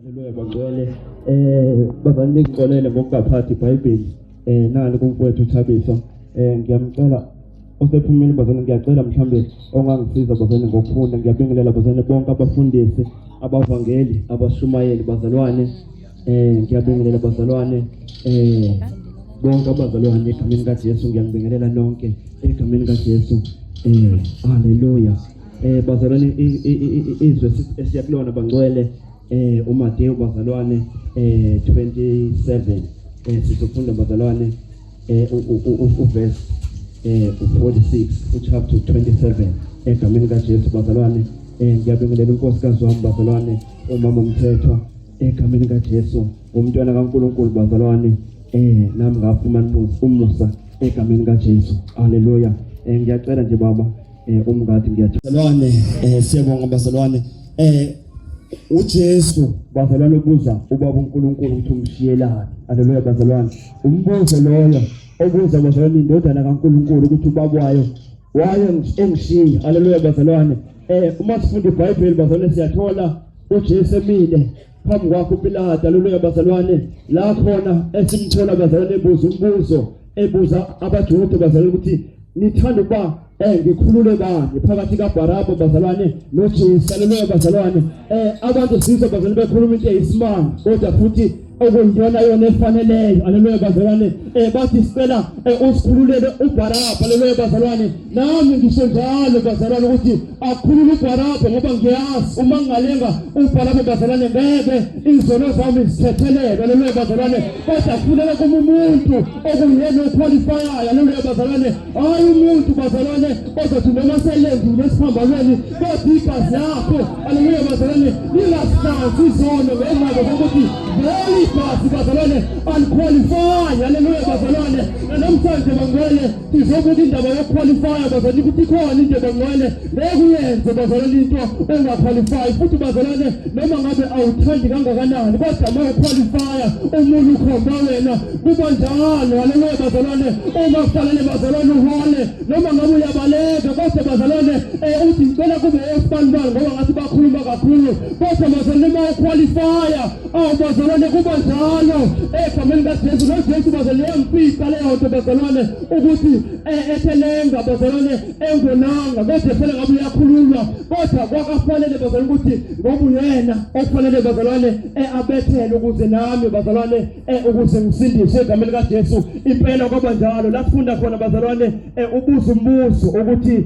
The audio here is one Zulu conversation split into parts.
Haleluya bangcwele. Bazalwane ningixolele ngokungaphathi iBhayibheli. Nali kumfowethu uThabiso. Ngiyamcela osephumile bazalwane, ngiyacela mhlambe ongangisiza bazalwane ngokufunda. Ngiyabingelela bazalwane bonke abafundisi, abavangeli, abashumayeli bazalwane. Ngiyabingelela bazalwane bonke abazalwane egameni kaJesu, ngiyanibingelela nonke egameni kaJesu. Haleluya. Bazalwane, izwe esiya kulona bangcwele, uMateyu bazalwane 27, sizofunda bazalwane uverse u46, uchapter 27 egameni kaJesu bazalwane. Ngiyabingelela unkosikazi wami bazalwane, umama uMthethwa, egameni kaJesu, umntwana kaNkulunkulu bazalwane. Nami ngafumana umusa egameni kaJesu. Haleluya. Ngiyacela nje baba umngadi, ngiyacela. Siyabonga bazalwane. UJesu bazalwane ubuza ubaba uNkulunkulu ukuthi umshiyelani. Haleluya bazalwane. Umbuzo loyo obuza bazalwane indodana kaNkulunkulu ukuthi ubaba wayo waye engishiya. Haleluya bazalwane. Uma sifunda iBhayibheli bazalwane, siyathola uJesu emile phambi kwakho uPilate. Haleluya bazalwane. La khona esimthola bazalwane ebuza umbuzo, ebuza abaJuda bazalwane ukuthi nithanda ukuba ngikhulule bani phakathi kaBaraba bazalwane noJesu. Haleluya bazalwane. Abantu sizwe bazalwane bekhuluma into eyisimanga, kodwa futhi okuyiyona yona efaneleyo. Haleluya bazalwane. Bathi sicela usikhululele uBaraba. Haleluya bazalwane. Nami ngisho njalo bazalwane ukuthi akhulule uBaraba, ngoba ngiyazi uma ngingalenga uBaraba bazalwane ngeke izono zami zithethelelwe. Haleluya bazalwane. Kodwa kufuneka kuma umuntu okuyena oqualifyayo. Haleluya bazalwane. Hayi umuntu bazalwane ozothi noma selengile esiphambanweni kodwa igazi lakho, haleluya bazalwane, lingasihlanzi izono ngenxa zokuthi leli gazi bazalwane aliqualify. Haleluya bazalwane. Namhlanje bangcwele sizobuka indaba yokuqualifya bazalwane, ukuthi ikhona into bangcwele ngeke uyenze bazalwane into ungaqualify. Futhi bazalwane, noma ngabe awuthandi kangakanani, kodwa uma uqualifya umuntu ukhomba wena, kuba njalo. Haleluya bazalwane. Uma kufanele bazalwane uhole, noma ngabe uyabaleka, kodwa bazalwane uthi ngicela kube esibanibani ngoba ngathi bakhuluma kakhulu, kodwa bazalwane uma uqualifya, awu bazalwane, kuba njalo egameni kaJesu. NoJesu bazalwane yamfica leyo nto bazalwane ukuthi ethelenga bazalwane engonanga, kodwa efela ngabe uyakhululwa, kodwa kwakafanele bazalwane ukuthi ngoba uyena okufanele bazalwane abethele ukuze nami bazalwane ukuze ngisindiswe egameni likaJesu. Impela kwaba njalo. La sifunda khona bazalwane, ubuza umbuzo ukuthi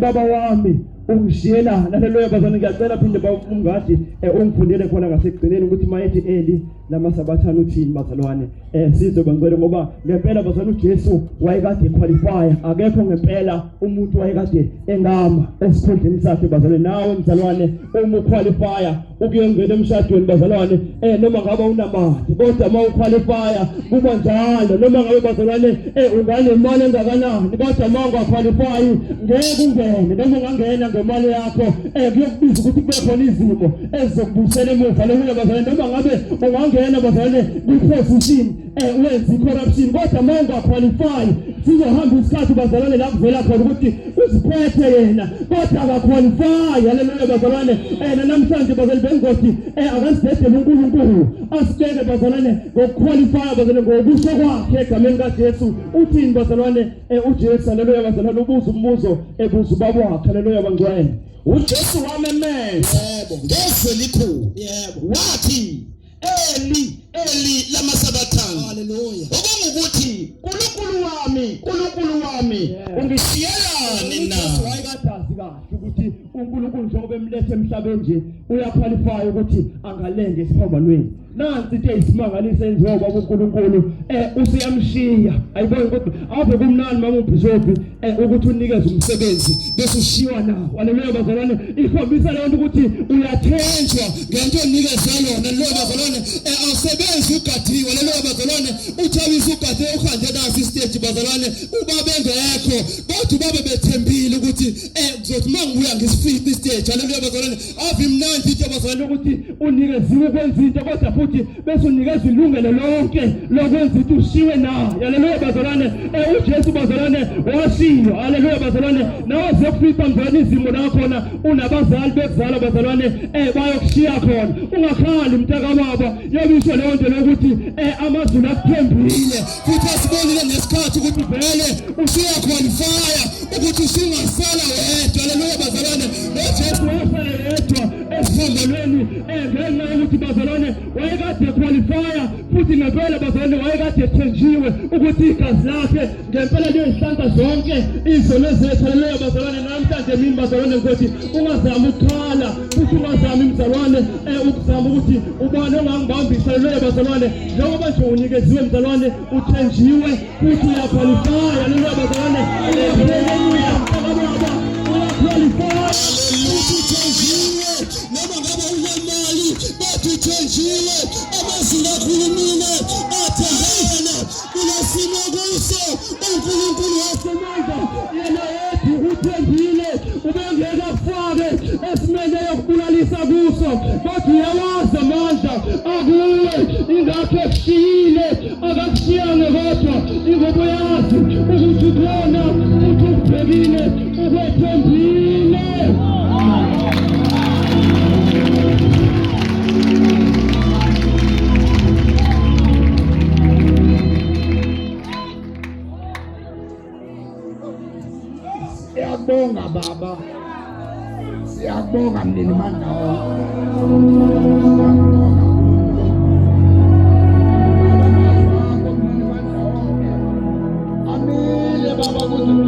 baba wami ungishiyelani. Haleluya bazalwane. Ngiyacela phinde umngadi ungifundele khona ngasekugcineni ukuthi mayethi Eli lamasabathana uthini bazalwane. Sizwe bangcwele, ngoba ngempela bazalwane uJesu wayekade qualify, akekho ngempela umuntu wayekade engama esikhundleni sakhe bazalwane. Nawe mzalwane uma uqualify ukuyongena emshadweni bazalwane, noma ngabe unamali, kodwa uma uqualify kuba njalo. Noma ngabe bazalwane unganemali engakanani, kodwa uma ungaqualify ngeke ungene. Noma ungangena ngemali yakho, kuyokubiza ukuthi kube khona izimo ezizokubuyisela emuva. Haleluya bazalwane. Noma ngabe ungangena bazalwane kwi-position, wenza i-corruption, kodwa uma ungaqualify sizohamba isikhathi bazalwane la kuvela khona ukuthi uziphethe yena kodwa akaqualify. Haleluya bazalwane. Namhlanje bazalwane bengothi akasidedele uNkulunkulu asibeke bazalwane ngokuqualify bazalwane ngokusho kwakhe egameni kaJesu. Uthini bazalwane uJesu? Haleluya bazalwane. Ubuza umbuzo, ebuza ubaba wakhe. Haleluya bangcwele. UJesu wamemeza ngezwi elikhulu, wathi, Eli, Eli, lama sabathani. Haleluya. Okungukuthi, Nkulunkulu wami, Nkulunkulu wami, ungishiyelani na? uJesu wayekade azi kahle ukuthi uNkulunkulu njengoba emlethe emhlabeni nje uyaqualify ukuthi angalenga esiphambanweni. Nansi into eyisimangaliso enziwa ubaba uNkulunkulu, useyamshiya. Ayiboni kodwa ave kumnandi mama uBishop ukuthi unikeze umsebenzi bese ushiywa nawo. Haleluya bazalwane. Ikhombisa leyo nto ukuthi uyathenjwa ngento onikezwe yona. Haleluya bazalwane. Awusebenzi ugadiwe. Haleluya bazalwane. Uthabisa ugade uhambe naso istage bazalwane, ubaba engekho, kodwa ubabe bethembile ukuthi kuzothi uma ngibuya ngisifice istage. stage. Haleluya bazalwane, ave imnandi into bazalwane ukuthi unikeziwe ukwenza into kodwa futhi bese unikezwa ilungelo lonke lokwenza into ushiwe naye. Haleluya bazalwane. UJesu bazalwane washiywa. Haleluya bazalwane. Nawe ziyokufica mzalwane izimo la khona unabazali bekuzala bazalwane bayokushiya khona. Ungakhali mntakababa, yobisho leyo nto lokuthi amazulu akuthembile futhi asibonile nesikhathi ukuthi vele usuyakhwalifaya ukuthi usungasala wedwa. Haleluya bazalwane, noJesu wasala yedwa esiphambanweni ngenxa yokuthi bazalwane wayekade ekhwalifaya futhi ngempela bazalwane wayekade ethenjiwe ukuthi igazi lakhe ngempela liyoyihlanza zonke izono zethu. Haleluya bazalwane, namhlanje mini bazalwane ngizothi ungazami ukukhala futhi ungazami mzalwane ukuzama ukuthi ubani ongangibambisa. Haleluya bazalwane, njengoba nje unikeziwe mzalwane, uthenjiwe futhi uyakhwalifaya. Haleluya bazalwane, haleluya, uyakhwalifaya futhi uthenjiwe noma ngabe unemali, bathi uthenjiwe. Amazulu akhulumile, athembana kulesimo kuso uNkulunkulu wasemandla yena yethu uthembile, ubengeke akufake esimene yokubulalisa kuso, kodwa uyawazi amandla akuwe, ingakho ekushiyile. Akakushiyanga kodwa ingoba uyazi ukuthi ukhona futhi ukubhekile, ukwethembile. Siyabonga baba, siyabonga mnini mandla wonke. Amile baba ukuthi